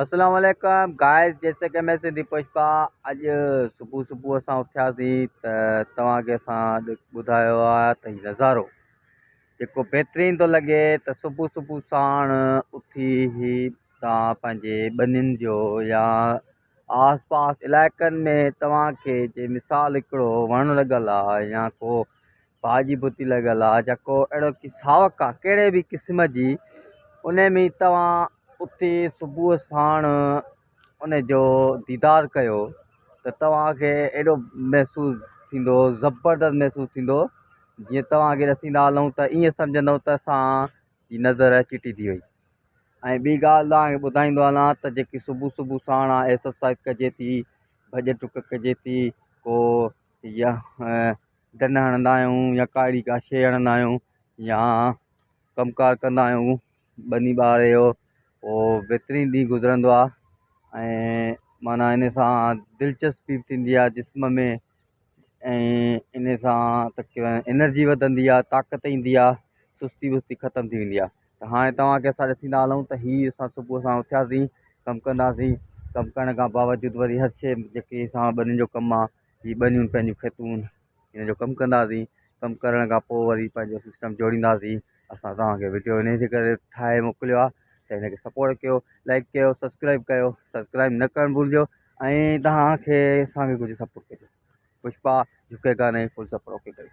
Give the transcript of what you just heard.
اسلام عليڪم گائز جيسي ڪي مين سنڌي پشپا اڄ صبح صبح اسان اٿياسين ته توهان کي اسان ٻڌايو آهي ته هي نظارو جيڪو بهترين ٿو لڳي ته صبح صبح ساڻ اٿي هي توهان پنهنجي ٻنين جو يا آس پاس علائقن ۾ توهان کي جي مثال هڪڙو وڻ لڳل آهي يا ڪو ڀاڄي ڀتي لڳل آ يا ڪو اهڙو ڪي ساوڪ آ ڪهڙي به قسم جي ان ۾ توهان اتي صبح ساڻ ان جو ديدار ڪيو ته توهان کي ايڏو محسوس ٿيندو زبردست محسوس ٿيندو جيئن توهان کي ڏسيندا هلون ته ائين سمجهندو ته اسان جي نظر چٽي ٿي وئي ۽ ٻي ڳالهه توهان کي ٻڌائيندو هلان ته جيڪي صبح صبح ساڻ ايڪسرسائز ڪجي ٿي ڀڄ ڊڪ ڪجي ٿي ڪو يا ڏن هڻندا آهيون يا ڪا اهڙي ڪا شيء هڻندا آهيون يا ڪم ڪار ڪندا آهيون ٻني ٻاري جو پوءِ بهترين ڏينهن گذرندو آهي ۽ معنيٰ ان سان دلچسپي به ٿيندي آهي جسم ۾ ۽ ان سان تقريبن انرجي وڌندي آهي طاقت ايندي آهي سستي وستي ختم ٿي ويندي آهي ته هاڻي توهان کي اسان ڏسيندا هلون ته هي اسان صبح سان اٿياسين ڪم ڪنداسين ڪم ڪرڻ کان باوجود وري هر شيء جيڪي اسان ٻنين جو ڪم آهي هي ٻنيون پنهنجون کيتون هن جو ڪم ڪنداسين ڪم ڪرڻ کان پوءِ وري پنهنجو سسٽم جوڙينداسين اسان توهان کي وڊيو ان جي ڪري ٺاهي موڪليو آهي ته هن کي سپورٽ ڪيو لائڪ ڪيو سبسڪرائب ڪيو سبسڪرائب نه ڪرڻ ڀلجو ۽ توهان کي اسان کي ڪجهه سپورٽ ڪجو پشپا جهڪي گا نهين فل سپورٽ اوڪي گائز.